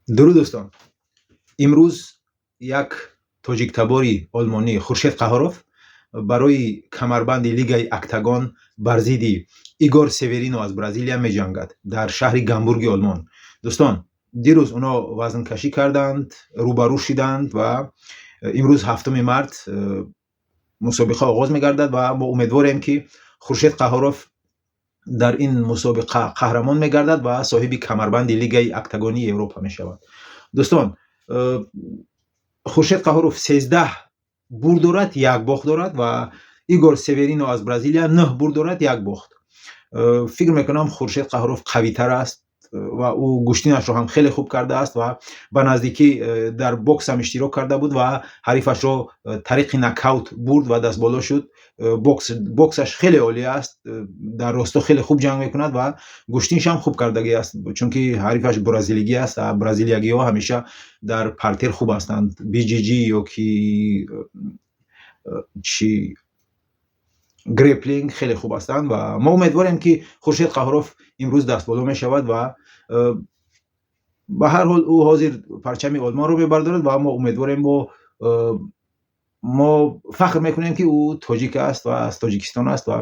Дуруд, дӯстон! Имрӯз як тоҷиктабори олмонӣ, Хуршед Қаҳоров, барои камарбанди Лигаи Октагон бар зидди Игор Северино аз Бразилия меҷангад дар шаҳри Гамбурги Олмон. Дӯстон, дирӯз оно вазнкашӣ карданд, рӯбарӯ шиданд ва имрӯз, 7 март, мусобиқа оғоз мегардад ва мо умедворем, ки Хуршед Қаҳоров дар ин мусобиқа қаҳрамон мегардад ва соҳиби камарбанди Лигаи Октагонии Европа мешавад. Дӯстон, Хуршед Қаҳоров 13 бурд дорад, як бохт дорад ва Игор Северино аз Бразилия нӯҳ бурд дорад, як бохт. Фикр мекунам, Хуршед Қаҳоров қавитар аст ва ӯ гӯштинашро ҳам хеле хуб кардааст ва ба наздикӣ дар бокс ҳам иштирок карда буд ва ҳарифашро тариқи нокаут бурд ва дастболо шуд. Боксаш хеле олӣ аст, дар росто хеле хуб ҷанг мекунад ва гӯштинаш ҳам хуб кардагӣ аст, чунки ҳарифаш бразилигӣ аст. Бразилиягиҳо ҳамеша дар партер хуб ҳастанд, BJJ ё ки чи греплинг хеле хуб ҳастанд. Ва мо умедворем, ки Хуршед Қаҳоров имрӯз дастболо мешавад ва ба ҳар ҳол ӯ ҳозир парчами Олмонро мебардорад ва мо умедворем, мо фахр мекунем, ки ӯ тоҷик аст ва аз Тоҷикистон аст. Ва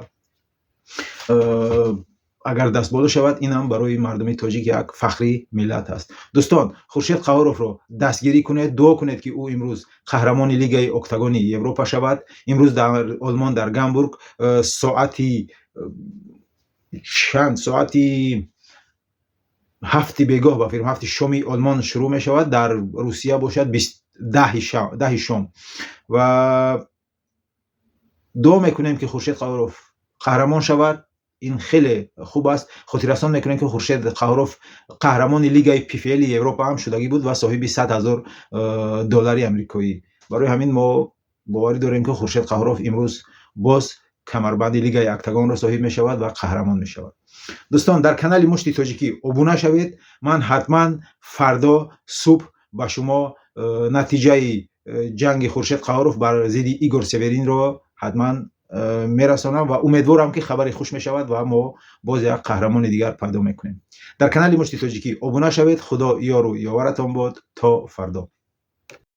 агар дастболо шавад, ин ҳам барои мардуми тоҷик як фахри миллат аст. Дӯстон, Хуршед Қаҳоровро дастгирӣ кунед, дуо кунед, ки ӯ имрӯз қаҳрамони Лигаи Октагони Европа шавад. Имрӯз дар Олмон, дар Гамбург, соати чанд, соати 7-и бегоҳ, ба фикрам, 7-и шоми Олмон шурӯъ мешавад, дар Русия бошад 10-и шом. Ва дуо мекунем, ки Хуршед Қаҳоров қаҳрамон шавад. Ин хеле хуб аст. Хотиррасон мекунем, ки Хуршед Қаҳоров қаҳрамони Лигаи ПФЛ Европа ҳам шудагӣ буд ва соҳиби 100 000 доллари амрикоӣ. Барои ҳамин мо боварӣ дорем, ки Хуршед Қаҳоров имрӯз боз камарбанди Лигаи Октагонро соҳиб мешавад ва қаҳрамон мешавад. Дӯстон, дар канали Мушти Тоҷикӣ обуна шавед. Ман ҳатман фардо субҳ ба шумо натиҷаи ҷанги Хуршед Қаҳоров бар зидди Игор Северинро ҳатман мерасонам ва умедворам, ки хабари хуш мешавад ва мо боз як қаҳрамони дигар пайдо мекунем. Дар канали Мушти Тоҷикӣ обуна шавед. Худо ёру ёваратон бод. То фардо.